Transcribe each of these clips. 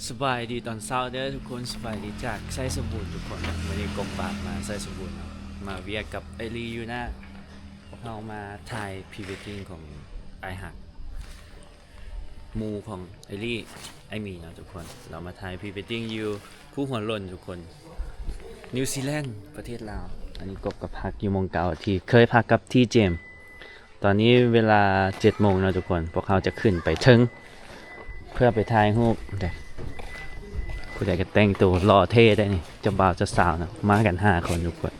ສະບາຍດີຕອນເຊົ້າເດີທຸກຄົນ, ສະບາຍດີຈາກໄຊສົມບູນທຸກຄົນ. ມື້ນີ້ກົບບາດມາໄຊສົມບູນເນາະ, ມາວຽກກັບໄອລີຢູ່ນະ. ພວກເຮົາມາຖ່າຍພຣີເວດດິ້ງຂອງອ້າຍຮັກ, ໝູ່ຂອງໄອລີ, ອ້າຍໝີເນາະທຸກຄົນ. ເຮົາມາຖ່າຍພຣີເວດດິ້ງຢູ່ພູຫົວໂລ້ນທຸກຄົນ, ນິວຊີແລນ ປະເທດລາວ. ອັນນີ້ກົບກໍພັກຢູ່ໝ່ອງເກົ່າທີ່ເຄີຍພັກກັບທີເຈມ. ຕອນນີ້ເວລາເຈັດໂມງເນາະທຸກຄົນ, ພວກເຮົາຈະຂຶ້ນໄປເທິງ ເພື່ອໄປຖ່າຍຮູບເດ້. ຜູ້ໃດກໍແຕ່ງໂຕຫຼໍ່ເທ່ໄດ໋ນີ້, ເຈົ້າບ່າວເຈົ້າສາວເນາະ, ມາກັນຫ້າຄົນທຸກຄົນ.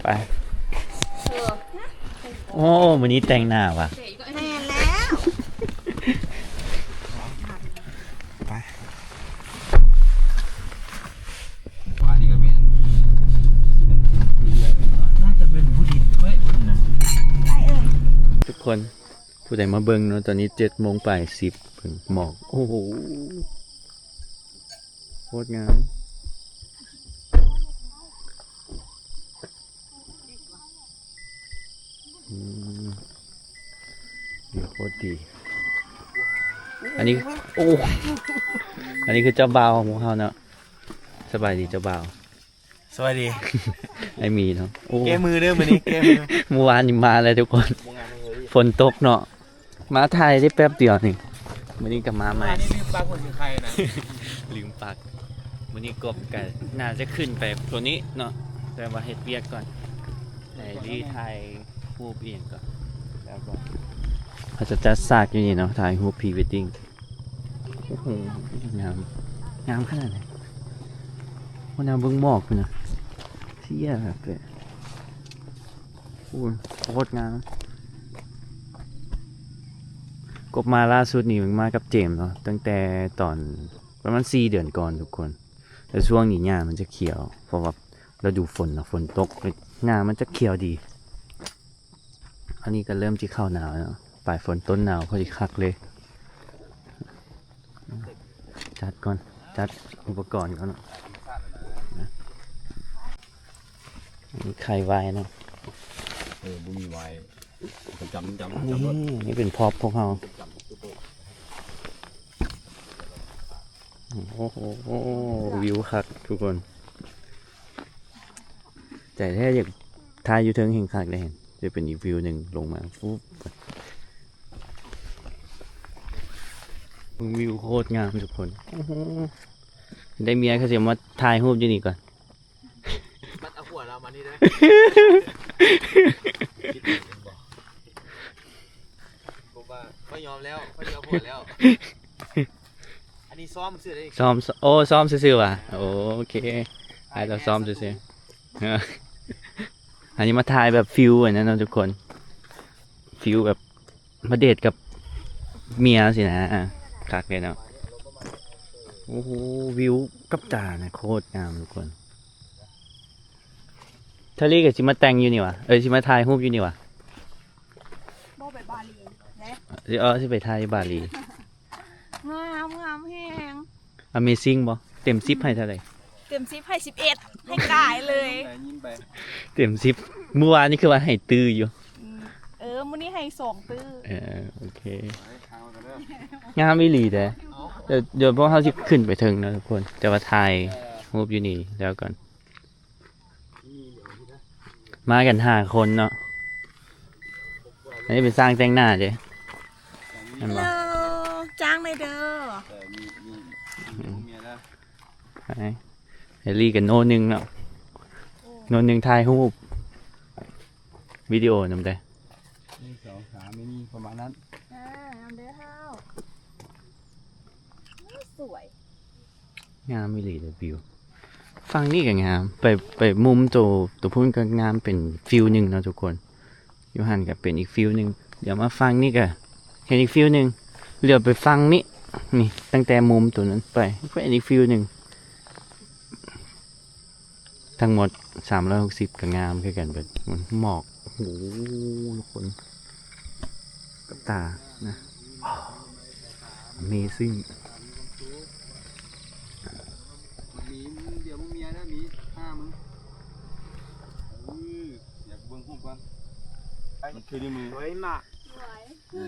ໄປ. ໂອ້ ມື້ນີ້ແຕ່ງໜ້າຫວາ? ແມ່ນແລ້ວ. ໄປ. ວ່ານີ້ກໍແມ່ນ ໜ້າຈະເປັນຜູ້ດິນເວີ້ຍ ພຸ້ນນະ. ທຸກຄົນ ຜູ້ໃດມາເບິ່ງເນາະ, ຕອນນີ້ເຈັດໂມງປາຍສິບ, ເບິ່ງໝອກ, ໂອ້ໂຫ ໂຄດງາມ. ອືມ ວິວໂຄດດີ. ອັນນີ້ ໂອ້ ອັນນີ້ຄືເຈົ້າບ່າວຂອງພວກເຮົາເນາະ. ສະບາຍດີເຈົ້າບ່າວ. ສະບາຍດີ ອ້າຍໝີເນາະ. ໂອ້ ແກ້ມືເດີມື້ນີ້ ແກ້ມື. ມື້ວານນີ້ມາແລ້ວທຸກຄົນ, ຝົນຕົກເນາະ. ມາຖ່າຍໄດ້ແປັບດຽວນີ້, ມື້ນີ້ກໍມາໃໝ່. ມື້ວານນີ້ລືມປັກຫົວສີໄຄນະ, ລືມປັກ. ມື້ນີ້ກົບກໍໜ້າຈະຂຶ້ນໄປໂຕນີ້ເນາະ, ແຕ່ວ່າເຮັດວຽກກ່ອນ. ໄອລີຖ່າຍຮູບອີ່ຫຍັງກ່ອນ ແລ້ວກໍເຮົາຈະຈັດສາກຢູ່ນີ້ເນາະ, ຖ່າຍຮູບພຣີເວດດິ້ງ. ໂອ້ໂຫ ງາມ ງາມຂະໜາດໃດ. ໂອ້ ແນວເບິ່ງໝອກພຸ້ນນະ, ເທ່ຄັກເລີຍ. ໂອ້ ໂຄດງາມ. ກົບມາລ່າສຸດນີ້ມາກັບເຈມເນາະ, ຕັ້ງແຕ່ຕອນປະມານສີ່ເດືອນກ່ອນທຸກຄົນ. ແລ້ວຊ່ວງນີ້ຫຍ້າມັນຈະຂຽວ ເພາະວ່າລະດູຝົນເນາະ, ຝົນຕົກ ຫຍ້າມັນຈະຂຽວດີ. ອັນນີ້ກໍເລີ່ມຊິເຂົ້າໜາວແລ້ວເນາະ, ປາຍຝົນຕົ້ນໜາວ ພໍດີຄັກເລີຍ. ຈັດກ່ອນ ຈັດອຸປະກອນກ່ອນເນາະ. ອັນນີ້ໄຂ່ວາຍເນາະ. ເອີ ບໍ່ມີວາຍ ຈຳ ຈຳ ຈຳ ນີ້ເປັນພຣັອບພວກເຮົາ. ໂອ້ໂຫ ວິວຄັກທຸກຄົນ. ໃຈແທ້ຢາກຖ່າຍຢູ່ເທິງແຮ່ງຄັກເດ້, ຈະເປັນອີກວິວໜຶ່ງລົງມາຟຸບ. ເບິ່ງວິວໂຄດງາມທຸກຄົນ. ໂອ້ໂຫ ໄດ້ເມຍກໍຊິມາຖ່າຍຮູບຢູ່ນີ້ກ່ອນ. ມັດເອົາຜົວລາວມານີ້ເດີ. ບໍ່ວ່າຂ້ອຍຍອມແລ້ວ, ຂ້ອຍຍອມຜົວແລ້ວ. ອັນນີ້ຊ້ອມຊື່ເດ້. ຊ້ອມ ໂອ້ ຊ້ອມຊື່ໆຫວາ? ໂອເຄ ອ້າຍລາວຊ້ອມຊື່ໆ. ອັນນີ້ມາຖ່າຍແບບຟີລອັນນັ້ນເນາະທຸກຄົນ, ຟີລແບບມາເດດກັບເມຍຊີ້ນະ. ອ່າ ຄັກເລີຍເນາະ. ໂອ້ໂຫ ວິວກັບຕານະ ໂຄດງາມທຸກຄົນ. ທາລີກໍຊິມາແຕ່ງຢູ່ນີ້ຫວາ? ເອີ ຊິມາຖ່າຍຮູບຢູ່ນີ້ຫວາ? ບໍ່ ໄປບາຫຼີເດ້. ເອີ ຊິໄປຖ່າຍຢູ່ບາຫຼີ. ງາມ ງາມແຮງ. Amazing ບໍ່? ເຕັມສິບໃຫ້ເທົ່າໃດ? ເຕັມສິບໃຫ້ສິບເອັດ ໃຫ້ກາຍເລີຍ. ເຕັມສິບ. ມື້ວານນີ້ຄືວ່າໃຫ້ຕື້ຢູ່. ອືມ ເອີ ມື້ນີ້ໃຫ້ສອງຕື້. ເອີ ໂອເຄ ງາມອີ່ຫຼີເດ້. ດຽວ ດຽວພວກເຮົາຊິຂຶ້ນໄປເທິງເນາະທຸກຄົນ, ແຕ່ວ່າຖ່າຍຮູບຢູ່ນີ້ແລ້ວກ່ອນ. ມາກັນຫ້າຄົນເນາະ. ອັນນີ້ເປັນຊ່າງແຕ່ງໜ້າເດ້ ແມ່ນບໍ່? ເອີ ຈ້າງໄດ້ເດີ. ເອີ ມີ ມີ ມີເມຍແລ້ວ. ໄປ ເອລີກັບໂນໜຶ່ງເນາະ. ໂອ້ ໂນໜຶ່ງຖ່າຍຮູບວິດີໂອນຳເດ້. ໜຶ່ງ ສອງ ສາມ ມີປະມານນັ້ນ. ອ່າ ນຳເດີເຮົາ. ໂອ້ ສວຍ. ງາມອີ່ຫຼີເດີວິວ. ຝັ່ງນີ້ກໍງາມ, ໄປ ໄປມຸມໂຕ ໂຕພຸ້ນກໍງາມ ເປັນຟີລໜຶ່ງເນາະທຸກຄົນ. ຢູ່ຫັ້ນກໍເປັນອີກຟີລໜຶ່ງ. ດຽວມາຝັ່ງນີ້ກໍເຫັນອີກຟີລໜຶ່ງ. ຫຼຽວໄປຝັ່ງນີ້ ນີ້ ຕັ້ງແຕ່ມຸມໂຕນັ້ນໄປ ກໍເຫັນອີກຟີລໜຶ່ງ. ທັງໝົດສາມຮ້ອຍຫົກສິບກໍງາມຄືກັນເບິດ. ໝອກ ໂອ້ໂຫ ທຸກຄົນ ກັບຕານະ. Amazing. ມີ ເດຍ ເມຍນະ ມີ ຫ້າ ມຶງ. ເອີ ຢາກເບິ່ງຮູບກ່ອນ. ມັນຄືໃນມື. ສວຍມາກ.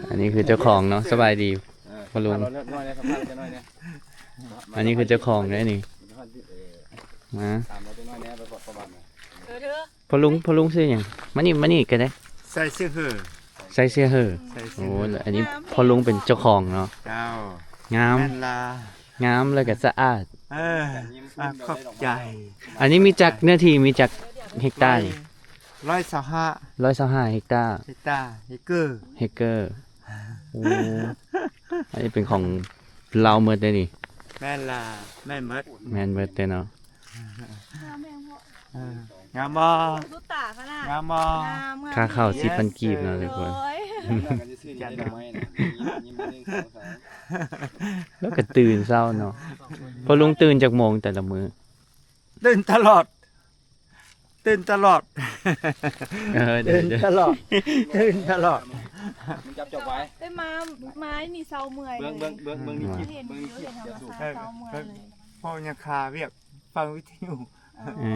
ອັນນີ້ຄືເຈົ້າຂອງເນາະ. ສະບາຍດີ. ເອີ ພໍ່ລຸງ ອັນນີ້ຄືເຈົ້າຂອງເດ້ນີ້ ມາ ເອີ ພໍ່ລຸງ ພໍ່ລຸງຊື່ຫຍັງ? ມານີ້ ມານີ້ກໍໄດ້ ໄຊເຊເຮີ ໄຊເຊເຮີ ໄຊເຊເຮີ ໂອ້ ອັນນີ້ພໍ່ລຸງເປັນເຈົ້າຂອງເນາະ ເຈົ້າ ງາມ ແມ່ນລະ ງາມແລ້ວກໍສະອາດ ເອີ ອາ ຂອບໃຈ ອັນນີ້ມີຈັກເນື້ອທີ່ ມີຈັກເຮັກຕານີ້? ຮ້ອຍຊາວຫ້າ ຮ້ອຍຊາວຫ້າເຮັກຕາ ເຮັກຕາ ເຮັກເກີ ເຮັກເກີ ໂອ້ ອັນນີ້ເປັນຂອງລາວໝົດເດ້ນີ້ ແມ່ນລະ ແມ່ນໝົດ ແມ່ນໝົດເດ້ເນາະ ເອີ ງາມບໍ່? ສຸດຕາຂະໜາດ ງາມບໍ່? ງາມ ງາມ ຄ່າເຂົ້າສິບພັນກີບເນາະທຸກຄົນ ໂດຍ ແລ້ວກໍຕື່ນເຊົ້າເນາະ ພໍ່ລຸງຕື່ນຈັກໂມງແຕ່ລະມື້? ຕື່ນຕະຫຼອດ ຕື່ນຕະຫຼອດ ເອີ ຕື່ນຕະຫຼອດ ຕື່ນຕະຫຼອດ ມັນຈັບຈອກໄວ້ ໄປມາ ມານີ້ເຊົາເມື່ອຍ ເບິ່ງ ເບິ່ງ ເບິ່ງ ເບິ່ງນີ້ ເຫັນ ເບິ່ງນີ້ ເຫັນທຳມະຊາດເຊົາເມື່ອຍເລີຍ ເພາະຍັງຄາວຽກຟັງວິທະຍຸ ເອີ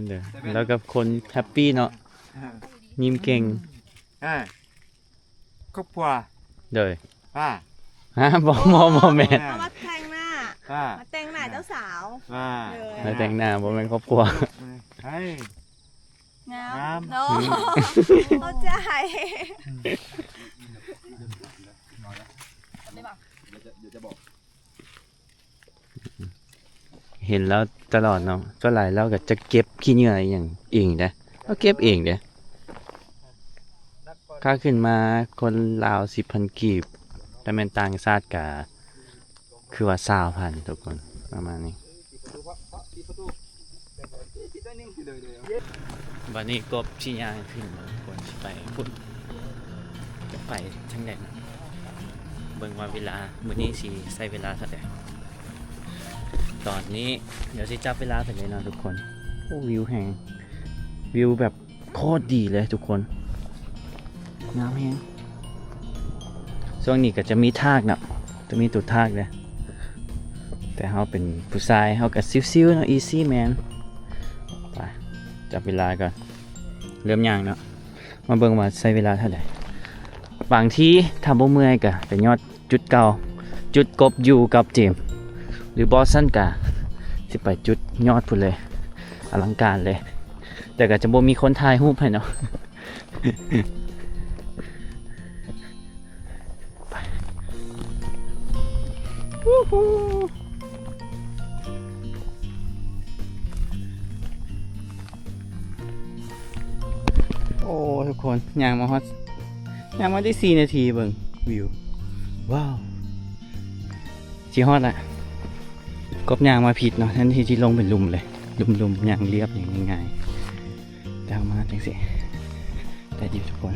ເອີ ແລ້ວກໍຄົນແຮັບປີເນາະ ເອີ ຍິ້ມເກັ່ງ ເອີ ຄອບຄົວ ໂດຍ ວ່າ ຮະ ບໍ່ ບໍ່ ບໍ່ແມ່ນ ເອົາມາແຕ່ງໜ້າ ວ່າ ມາແຕ່ງໜ້າເຈົ້າສາວ ວ່າ ໂດຍ ມາແຕ່ງໜ້າ ບໍ່ແມ່ນຄອບຄົວ ເຮີ້ຍ ງາມ ງາມ ເນາະ ອືມ ເຂົ້າໃຈ ດຽວຈະ ດຽວຈະບອກ ເຫັນລາວຕະຫຼອດເນາະ ສ່ວນຫຼາຍລາວກໍຈະເກັບຂີ້ເຫຍື້ອອີ່ຫຍັງເອງເດ້ ລາວເກັບເອງເດ້ ຄ່າຂຶ້ນມາຄົນລາວສິບພັນກີບ ແຕ່ແມ່ນຕ່າງຊາດກະຄືວ່າຊາວພັນທຸກຄົນ ປະມານນີ້ ບັດນີ້ກົບຊິຍ່າງຂຶ້ນ ທຸກຄົນ ຊິໄປພຸ້ນ ຈະໄປທາງໃດນະ ເບິ່ງວ່າເວລາມື້ນີ້ຊິໃຊ້ເວລາເທົ່າໃດ ຕອນນີ້ດຽວຊິຈັບເວລາເທົ່າໃດເນາະທຸກຄົນ ໂອ້ ວິວແຮງ ວິວແບບໂຄດດີເລີຍທຸກຄົນ ງາມແຮງ ຊ່ວງນີ້ກໍຈະມີທາກເນາະ ຈະມີໂຕທາກເດ້ ແຕ່ເຮົາເປັນຜູ້ຊາຍ ເຮົາກໍຊິວໆເນາະ ອີຊີແມນ ໄປ ຈັບເວລາກ່ອນ ເລີ່ມຍ່າງເນາະ ມາເບິ່ງວ່າໃຊ້ເວລາເທົ່າໃດ ບາງທີຖ້າບໍ່ເມື່ອຍກໍໄປຍອດຈຸດເກົ່າ ຈຸດກົບຢູ່ກັບເຈມ ຫຼືບໍ່ຊັ້ນກະຊິໄປຈຸດຍອດພຸ້ນເລີຍ ອະລັງການເລີຍ ແຕ່ກໍຈະບໍ່ມີຄົນຖ່າຍຮູບໃຫ້ເນາະ ໄປ ໂອ້ ທຸກຄົນ ຍ່າງມາຮອດ ຍ່າງມາໄດ້ສີ່ນາທີ ເບິ່ງວິວ ວ້າວ ຊິຮອດລະ ກົບຍ່າງມາຜິດເນາະ ແທນທີ່ຊິລົງເປັນລຸ່ມເລີຍ ລຸ່ມໆ ຍ່າງລຽບ ຍ່າງງ່າຍໆ ແຕ່ເຮົາມາຈັ່ງຊີ້ ໄດ້ຢູ່ທຸກຄົນ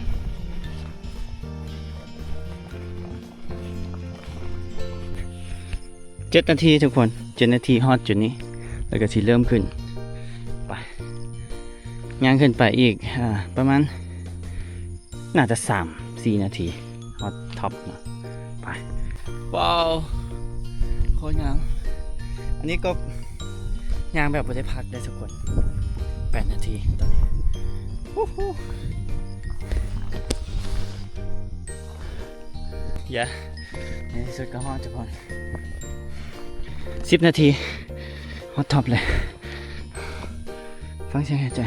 ເຈັດນາທີທຸກຄົນ ເຈັດນາທີຮອດຈຸດນີ້ ແລ້ວກໍຊິເລີ່ມຂຶ້ນ ໄປ ຍ່າງຂຶ້ນໄປອີກ ອ່າ ປະມານ ໜ້າຈະສາມສີ່ນາທີ ຮອດທັອບເນາະ ໄປ ວ້າວ ໂຄດງາມ ອັນນີ້ກໍຍ່າງແບບບໍ່ໄດ້ພັກເດ້ທຸກຄົນ ແປດນາທີຕອນນີ້ ເຢ້ ໃນທີ່ສຸດກໍຮອດທຸກຄົນ ສິບນາທີ ຮອດທັອບເລີຍ ຟັງສຽງຫາຍໃຈ.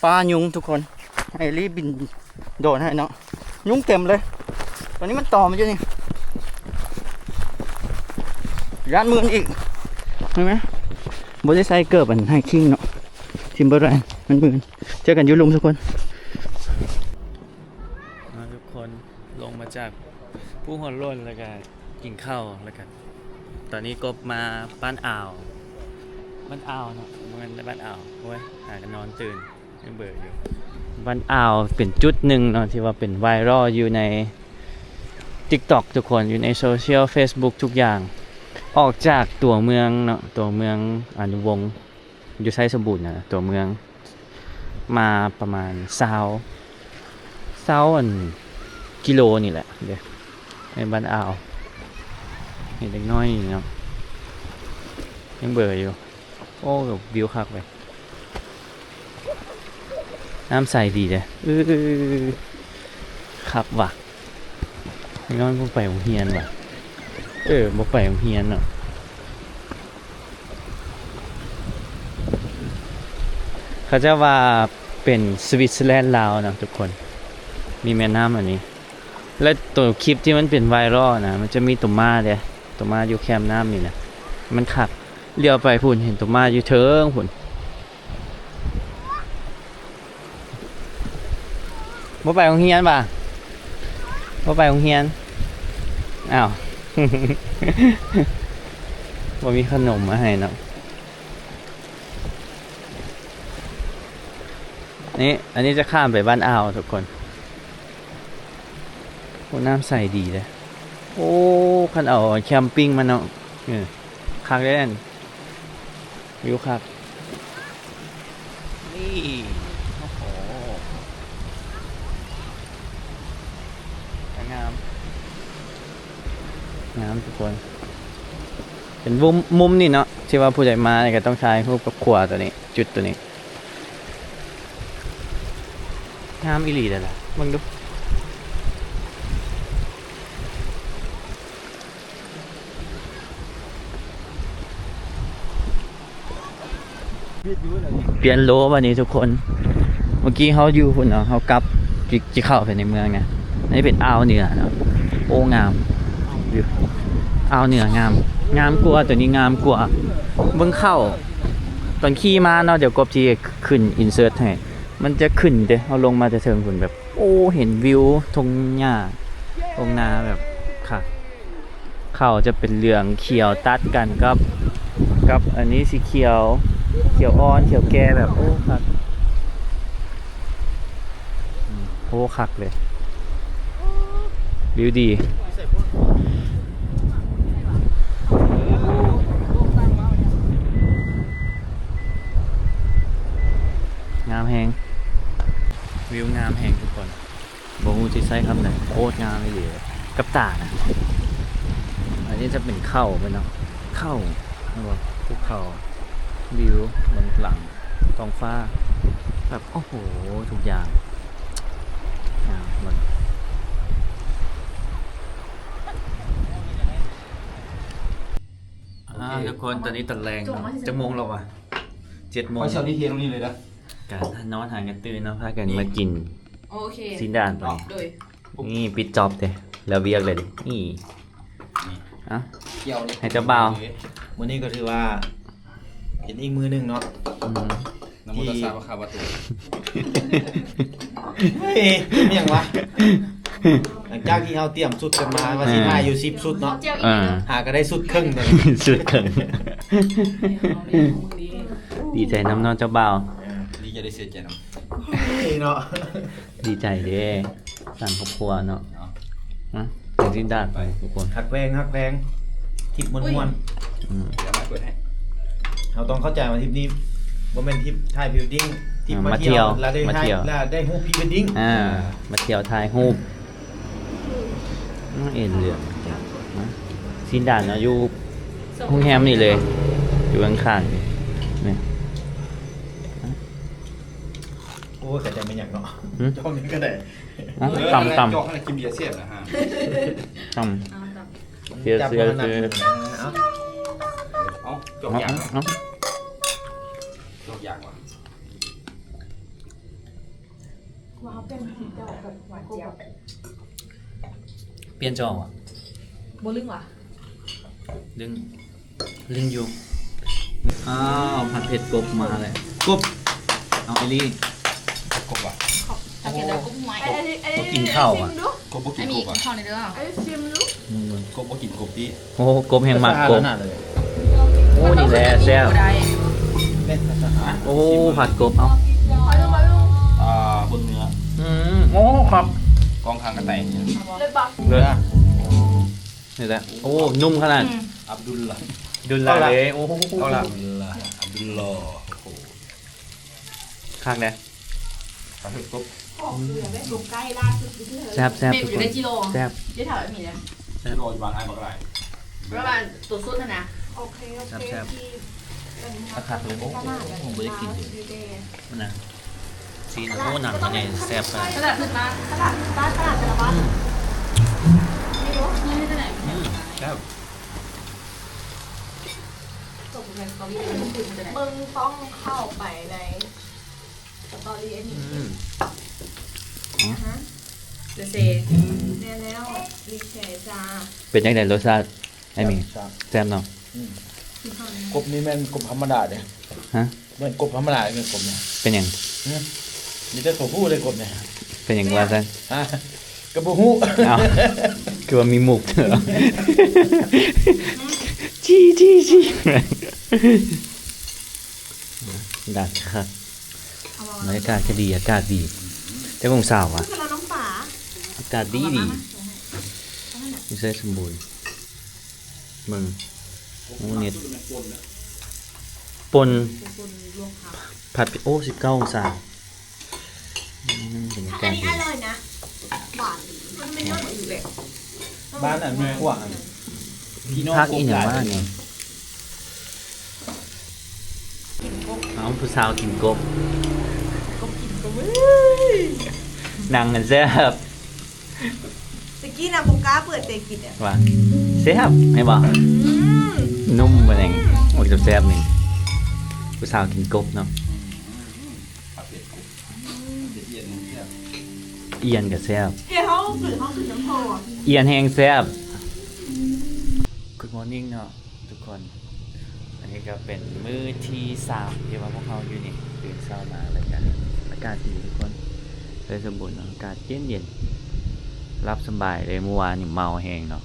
ປາຍຸງທຸກຄົນ ໃຫ້ລີບິນໂດຣນໃຫ້ເນາະ. ຍຸງເຕັມເລີຍ ຕອນນີ້ມັນຕອມຢູ່ນີ້ ຢ້ານມື່ນອີກ ເຫັນໄໝ? ບໍ່ໄດ້ໃສ່ເກີບອັນໄຮຄິງເນາະ Timberland ມັນມື່ນ. ເຈີກັນຢູ່ລຸ່ມທຸກຄົນ. ມາທຸກຄົນ ລົງມາຈາກພູຫົວໂລ້ນ ແລ້ວກະກິນເຂົ້າ ແລ້ວກະ ຕອນນີ້ກໍມາບ້ານອ່າວ ບ້ານອ່າວເນາະ ບໍ່ແມ່ນບ້ານອ່າວ ໂອ້ຍ ຫາກະນອນຕື່ນ ຍັງເບີຢູ່. ບ້ານອ່າວເປັນຈຸດໜຶ່ງເນາະ ທີ່ວ່າເປັນໄວຣັລຢູ່ໃນ TikTok ທຸກຄົນ ຢູ່ໃນໂຊຊຽວ Facebook ທຸກຢ່າງ. ອອກຈາກຕົວເມືອງເນາະ ຕົວເມືອງອານຸວົງ ຢູ່ໄຊສົມບູນນະ ຕົວເມືອງ ມາປະມານຊາວ ຊາວອັນກິໂລນີ້ແຫຼະເດ້ ໃນບ້ານອ່າວ. ເຫັນເດັກນ້ອຍນີ້ເນາະ ຍັງເບີຢູ່. ໂອ້ ວິວຄັກເວີຍ ນ້ຳໃສດີເດ້. ເອີ ຄັກວ່ະ ເດັກນ້ອຍບໍ່ໄປໂຮງຮຽນວ່ະ. ເອີ ບໍ່ໄປໂຮງຮຽນເນາະ. ເຂົາເຈົ້າວ່າເປັນສະວິດເຊີແລນລາວເນາະທຸກຄົນ ມີແມ່ນ້ຳອັນນີ້. ແລະ ໂຕຄລິບທີ່ມັນເປັນໄວຣັລນະ ມັນຈະມີໂຕມ້າເດ້ ໂຕມ້າຢູ່ແຄມນ້ຳນີ້ນະ ມັນຄັກ. ຫຼຽວໄປພຸ້ນ ເຫັນໂຕມ້າຢູ່ເທິງພຸ້ນ. ບໍ່ໄປໂຮງຮຽນຫວາ? ບໍ່ໄປໂຮງຮຽນ? ອ້າວ ບໍ່ມີຂະໜົມມາໃຫ້ເນາະ. ນີ້ ອັນນີ້ຈະຂ້າມໄປບ້ານອ່າວທຸກຄົນ. ໂອ້ ນ້ຳໃສດີເດ້. ໂອ້ ຄັນເອົາແຄມປິງມາເນາະ ເອີ ຄັກເດ້ ວິວຄັກ. ນີ້ ໂອ້ໂຫ ງາມ ງາມທຸກຄົນ. ເປັນມຸມ ມຸມນີ້ເນາະ ທີ່ວ່າຜູ້ໃດມານີ້ກໍຕ້ອງຖ່າຍຮູບກັບຂົວໂຕນີ້ ຈຸດໂຕນີ້. ງາມອີ່ຫຼີເດ້ລະ ເບິ່ງດູ. ປ່ຽນໂລບາດນີ້ທຸກຄົນ. ເມື່ອກີ້ເຮົາຢູ່ພຸ້ນເນາະ ເຮົາກັບ ຊິ ຊິເຂົ້າໄປໃນເມືອງນະ. ອັນນີ້ເປັນອ່າວເໜືອເນາະ. ໂອ້ ງາມ ວິວອ່າວເໜືອງາມ ງາມກວ່າ ໂຕນີ້ງາມກວ່າ. ເບິ່ງເຂົ້າ ຕອນຂີ່ມາເນາະ ດຽວກົບຊິຂຶ້ນ insert ໃຫ້ ມັນຈະຂຶ້ນເດ້. ເຮົາລົງມາແຕ່ເທິງພຸ້ນ ແບບ ໂອ້ ເຫັນວິວທົ່ງຫຍ້າ ທົ່ງນາແບບຄັກ. ເຂົ້າຈະເປັນເຫຼືອງຂຽວຕັດກັນກັບ ກັບອັນນີ້ສີຂຽວ ຂຽວອ່ອນ ຂຽວແກ່ ແບບ ໂອ້ ຄັກ ອືມ ໂອ້ ຄັກເລີຍ ວິວດີ ງາມແຮງ ວິວງາມແຮງທຸກຄົນ. ບໍ່ຮູ້ຊິໃຊ້ຄຳໃດ ໂຄດງາມອີ່ຫຼີ ກັບຕານະ. ອັນນີ້ຈະເປັນເຂົາແມ່ນເນາະ ເຂົາ ເຫັນບໍ່ ພູເຂົາ ວິວເບື້ອງຫຼັງ ທ້ອງຟ້າ ແບບ ໂອ້ໂຫ ທຸກຢ່າງງາມເບິ່ງ. ອ່າ ທຸກຄົນ ຕອນນີ້ຕອນແລງເນາະ ຈັກໂມງແລ້ວວະ? ເຈັດໂມງ ຂ້ອຍຊິເອົານີ້ເທລົງນີ້ເລີຍເດີ ກະນອນຫາກັນຕື່ນເນາະ ພາກັນມາກິນ ໂອເຄ ຊີ້ນດ້ານ ໂດຍ ນີ້ປິດຈອບເດ້ ແລ້ວວຽກເລີຍເດ້ ນີ້ ນີ້ ເອົ້າ ໃຫ້ເຈົ້າບ່າວ ມື້ນີ້ກໍຖືວ່າເປັນອີກມື້ໜຶ່ງເນາະ ອືມ ນະໂມຕັດສະພະຄະວະໂຕ ເຮີ້ຍ ເປັນຫຍັງວະ? ຫຼັງຈາກທີ່ເຮົາຕຽມຊຸດກັນມາວ່າຊິຖ່າຍຢູ່ສິບຊຸດເນາະ ອ່າ ຫາກໍໄດ້ຊຸດເຄິ່ງເລີຍ ຊຸດເຄິ່ງ ດີໃຈນຳເນາະເຈົ້າບ່າວ ດີໃຈໄດ້ເສຍໃຈນຳ ເນາະ ດີໃຈເດ້ ສ້າງຄອບຄົວເນາະ ເນາະ ມາ ກິນຊີ້ນດ້ານໄປທຸກຄົນ ຮັກແພງ ຮັກແພງ ທຣິບມ່ວນໆ ອືມ ດຽວມາເປີດໃຫ້ ເຮົາຕ້ອງເຂົ້າໃຈວ່າທຣິບນີ້ບໍ່ແມ່ນທຣິບຖ່າຍພຣີເວດດິ້ງ ທຣິບມາທ່ຽວ ມາທ່ຽວ ແລ້ວໄດ້ຮູບພຣີເວດດິ້ງ ອ່າ ມາທ່ຽວຖ່າຍຮູບ ອືມ ເອັນເຫຼືອງ ຊີ້ນດ້ານເນາະ ຢູ່ໂຮງແຮມນີ້ເລີຍ ຢູ່ຂ້າງໆ ນີ້ ໂອ້ຍ ເຂົ້າໃຈແມ່ນຫຍັງເນາະ ຫືມ ຈອມນີ້ກໍໄດ້ ອ່ະ ຕຳ ຕຳ ຈອກໃຫ້ກິນເບຍແຊບນະຮະ ຕຳ ເຊຍ ເຊຍ ເຊຍ ເອົາ ເອົາ ຈອກຢາກ ເອົາ ເອົາ ຈອກຢາກວ່າ. ວ່າເຮົາປ່ຽນສີເຈົ້າກັບຫວານຈຽວ ປ່ຽນຈອງຫວາ? ບໍ່ລຶ້ງຫວາ? ລຶ້ງ ລຶ້ງຢູ່. ອ້າວ ຜັດເຜັດກົບມາແລ້ວ. ກົບ ເອົາອີ່ຫຼີ. ກົບຫວາ? ເຂົາເອີ້ນກົບຫ້ວຍ. ບໍ່ກິນເຂົ້າຫວາ? ກົບບໍ່ກິນກົບຫວາ? ອັນນີ້ກິນເຂົ້າແດ່ເດີ. ອັນນີ້ຊີມດູ. ອືມ ກົບບໍ່ກິນກົບຕິ. ໂອ້ ກົບແຮ່ງມັກກົບ. ໂອ້ ນີ້ແຫຼະແຊບ. ໂອ້ ຜັດກົບ ເອົາ ອ່າ ບົນເນື້ອ. ອືມ ໂອ້ ຄັກ. ກອງຄາງກະໄຕ ເລີດບໍ່? ເລີດ. ນີ້ແຫຼະ. ໂອ້ ນຸ້ມຂະໜາດ. ອືມ ອັບດຸລລາ ດຸລລາເດ້. ໂອ້ ອັບດຸລລາ ອັບດຸລລາ. ໂອ້ໂຫ ຄັກເດ້. ປາເຜັດກົບ ແຊບໆ ແຊບ. ໄດ້ຈິໂລ ໄດ້ຖາມມີແລ້ວ. ແຊບ ໂລຢູ່ບ້ານອ້າຍບັກຫຼາຍ ແລ້ວບ້ານໂຕສຸດຫັ້ນນະ. ໂອເຄ ໂອເຄ ແຊບໆ ທີ່ເປັນ ຄັກໆ ເລີຍ. ໂອ້ ບໍ່ໄດ້ກິນເລີຍນະ. ຊີ້ນ ໂອ້ ໜັງມັນນີ້ແຊບຂະໜາດ. ຕະຫຼາດຂຶ້ນມາ ຕະຫຼາດຂຶ້ນມາ ຕະຫຼາດແຕ່ລະວັນ. ອືມ ມີບໍ່? ມີແຕ່ໃດ? ອືມ ແຊບ. ຕົກໃນສະຕໍຣີ ເບິ່ງຕ້ອງເຂົ້າໄປໃນ ສະຕໍຣີອັນນີ້. ອືມ ອືມ ຮະ ເຊ ແມ່ນແລ້ວ ຣີແຊຈ້າ. ເປັນຈັ່ງໃດລົດຊາດ ໄອ້ໝີ? ແຊບ ແຊບເນາະ. ອືມ ກົບນີ້ແມ່ນກົບທຳມະດາເດ້. ຮະ? ແມ່ນກົບທຳມະດາ ແມ່ນກົບນີ້. ເປັນຫຍັງ? ຮະ? ມີແຕ່ຕົວຜູ້ເດ້ກົບນີ້. ເປັນຫຍັງວ່າຊັ້ນ? ຮະ? ກໍບໍ່ຮູ້. ອ້າວ ຄືວ່າມີມຸກເທື່ອ. ຈີ ຈີ ຈີ ດັດຄັກ. ບັນຍາກາດກໍດີ ອາກາດດີ. ຈັກອົງສາວະ? ອາກາດດີດີ ຢູ່ໄຊສົມບູນ. ເບິ່ງ ໂອ້ ເນັດ ປົ່ນ ຜັດ. ໂອ້ ສິບເກົ້າອົງສາ. ອືມ ບັນຍາກາດດີ. ອັນນີ້ອະຮ່ອຍນະ ຫວານ ມັນເປັນຍອດໝາກຢູ່ແບບ ບ້ານອັນມີຂວາງ ພີ່ນ້ອງ ຜັກອີ່ຫຍັງວະນີ້? ເອົາ ຜູ້ສາວກິນກົບ ກົບກິນກົບ. ເອີຍ ໜັງຫັ້ນແຊບ. ຕະກີ້ນະບໍ່ກ້າເປີດໃຈກິນອະ ວ່າແຊບ ແມ່ນບໍ່? ອືມ ນຸ້ມປານຫຍັງ ອືມ ອອກແຊບໆ ນີ້. ຜູ້ສາວກິນກົບເນາະ. ອ່ຽນກໍແຊບ ເຮັດເຮົາຄືເຮົາຄືນ້ຳພໍ ອ່ຽນແຮງແຊບ. Good morning ເນາະ ທຸກຄົນ. ອັນນີ້ກໍເປັນມື້ທີສາມທີ່ວ່າພວກເຮົາຢູ່ນີ້ ຕື່ນເຊົ້າມາແລ້ວກໍອາກາດດີທຸກຄົນ ໄຊສົມບູນເນາະ ອາກາດເຢັນໆ ຫຼັບສະບາຍເລີຍ. ມື້ວານນີ້ເມົາແຮງເນາະ.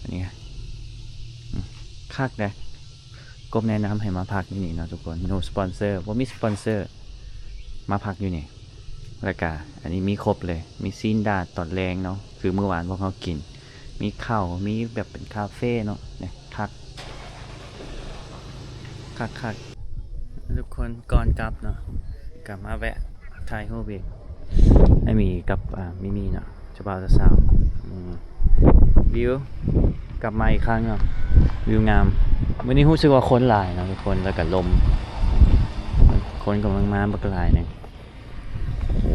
ອັນນີ້ ອືມ ຄັກເດ້. ກົບແນະນຳໃຫ້ມາພັກຢູ່ນີ້ເນາະທຸກຄົນ. No sponsor ບໍ່ມີສະປອນເຊີ ມາພັກຢູ່ນີ້. ແລ້ວກະອັນນີ້ມີຄົບເລີຍ ມີຊີ້ນດາດຕອນແລງເນາະ ຄືມື້ວານພວກເຮົາກິນ ມີເຂົ້າ ມີແບບເປັນຄາເຟເນາະ. ນີ້ ຄັກ ຄັກໆ ທຸກຄົນ. ກ່ອນກັບເນາະ ກະມາແວະ ຖ່າຍຮູບອີກ ໄອ້ໝີກັບ ອ່າ ມີມີເນາະ ເຈົ້າບ່າວເຈົ້າສາວ. ອືມ ວິວກັບມາອີກຄັ້ງເນາະ ວິວງາມ. ມື້ນີ້ຮູ້ສຶກວ່າຄົນຫຼາຍເນາະທຸກຄົນ ແລ້ວກະລົມ ຄົນກຳລັງມາບັກຫຼາຍໜຶ່ງ. ໂອ້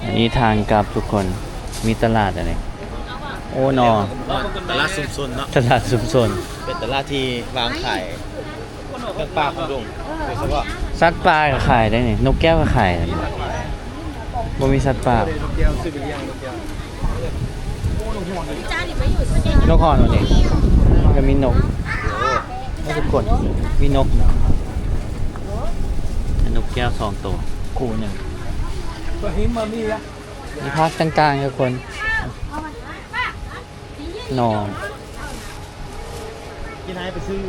ອັນນີ້ທາງກັບທຸກຄົນ ມີຕະຫຼາດອັນນີ້. ໂອ້ ໜໍ່ ຕະຫຼາດຊຸມຊົນເນາະ ຕະຫຼາດຊຸມຊົນ ເປັນຕະຫຼາດທີ່ວາງຂາຍເຄື່ອງປ່າຂອງດົງໂດຍສະເພາະ. ສັດປ່າກໍຂາຍໄດ້ນີ້ ນົກແກ້ວກໍຂາຍໄດ້ນີ້. ບໍ່ມີສັດປ່າ ນົກຫອນນີ້ ກໍມີນົກ ໃຫ້ທຸກຄົນ ມີນົກ ນົກແກ້ວສອງໂຕ ຄູ່ໜຶ່ງ. ມີຜັກຕ່າງໆ ທຸກຄົນ ໜໍ່ ກິນໃຫ້ໄປຊື້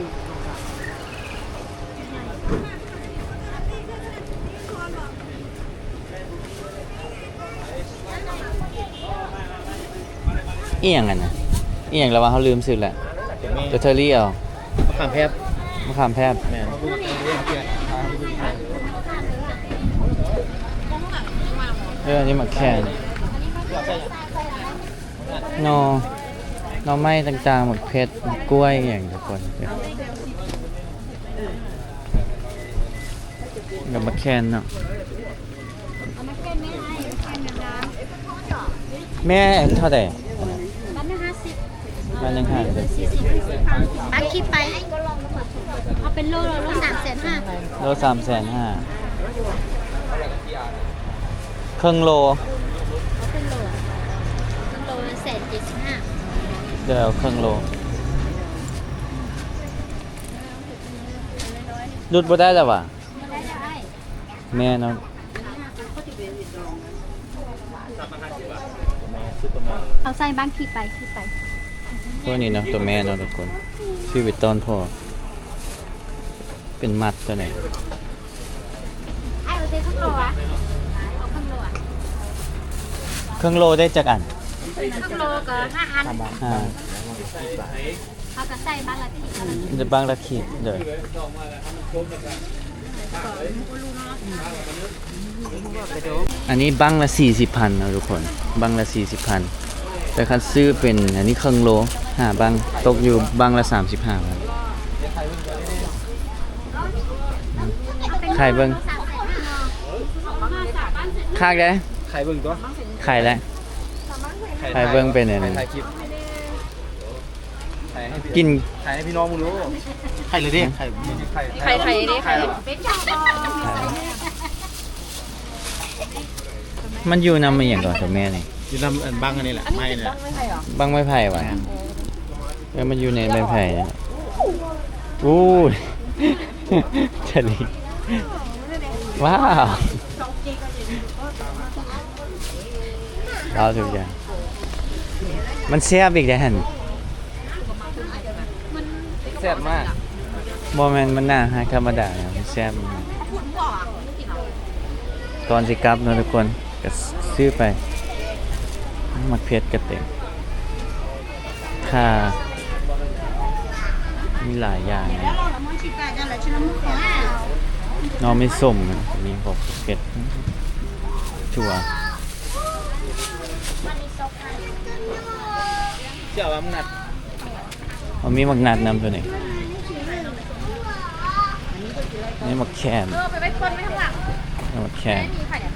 ອີ່ຫຍັງອັນນັ້ນ ອີ່ຫຍັງລະວະ ເຮົາລືມຊື່ແລ້ວ. ເອີ ເທີຣີເອົາ ມະຂາມແພບ ມະຂາມແພບ ແມ່ນ. ເອີ ອັນນີ້ໝາກແຄນ ໜໍ່ ໜໍ່ໄມ້ຕ່າງໆ ໝາກເຜັດ ໝາກກ້ວຍ ອີ່ຫຍັງທຸກຄົນ ກັບໝາກແຄນເນາະ. ແມ່ເທົ່າໃດ? ບາດໜຶ່ງຫ້າສິບ ບາດໜຶ່ງຫ້າສິບ ບາດຄິດໄປ. ເອົາເປັນໂລ ໂລສາມແສນຫ້າ ໂລສາມແສນຫ້າ ເຄິ່ງໂລ ເອົາເຄິ່ງໂລ ເຄິ່ງໂລແສນເຈັດສິບຫ້າ ເດີ ເອົາເຄິ່ງໂລ ຫຼຸດບໍ່ໄດ້ແລ້ວຫວາ? ບໍ່ໄດ້ແລ້ວອ້າຍ ແມ່ນເນາະ. ເອົາໃສ່ບ້າງຂີດໄປ ຂີດໄປ ຕົວນີ້ເນາະ ຕົວແມ່ເນາະທຸກຄົນ ຊີວິດຕອນພໍ່ ເປັນມັດຕົວນີ້ ອ້າຍເອົາໃສ່ເຄິ່ງໂລອະ ເອົາເຄິ່ງໂລອະ ເຄິ່ງໂລໄດ້ຈັກອັນ? ເຄິ່ງໂລກໍຫ້າອັນ ຫ້າ ເຮົາກໍໃສ່ບັ້ງລະຂີດ ບັ້ງລະຂີດ ໂດຍ ອັນນີ້ບັ້ງລະສີ່ສິບພັນເນາະທຸກຄົນ ບັ້ງລະສີ່ສິບພັນ ແຕ່ຄັນຊື້ເປັນອັນນີ້ເຄິ່ງໂລ ຫ້າບັ້ງ ຕົກຢູ່ບັ້ງລະສາມສິບຫ້າພັນ ຂາຍເບິ່ງ ຄັກເດ້ ຂາຍເບິ່ງຕົວະ ຂາຍແລ້ວ ຂາຍເບິ່ງເປັນອັນນີ້ ຂາຍໃຫ້ພີ່ ກິນ ຂາຍໃຫ້ພີ່ນ້ອງເບິ່ງດູ ຂາຍເລີຍເດ້ ຂາຍ ຂາຍ ຂາຍເດ້ ຂາຍ ມັນຢູ່ນຳອີ່ຫຍັງກ່ອນ ຕົວແມ່ນີ້ ຢູ່ນຳອັນບັ້ງອັນນີ້ແຫຼະ ໄມ້ນີ້ແຫຼະ ບັ້ງໄມ້ໄຜ່ຫວາ? ແມ່ນ ເອີ ມັນຢູ່ໃນໄມ້ໄຜ່ ໂອ້ຍ ທະເລ ວ້າວ ລາວທຸກຢ່າງ ມັນແຊບອີກເດ້ຫັ້ນ ແຊບມາກ ບໍ່ແມ່ນ ມັນໜ້າຮັກທຳມະດາ ມັນແຊບ ຕອນຊິກັບເນາະທຸກຄົນ ກໍຊື້ໄປ ໝາກເຜັດກໍເຕັມ ຂ່າ ມີຫຼາຍຢ່າງ ໜໍ່ໄມ້ສົ້ມ ມີພວກເຜັດ ຖົ່ວ ເຈົ້າວ່າມັນໜັດ ມັນມີໝາກນັດນຳຕົວນີ້ ນີ້ໝາກແຄນ ເອີ ໄປໄວ້ຄົນໄວ້ຂ້າງຫຼັງ ນີ້ໝາກແຄນ ນີ້ໄປເນຍ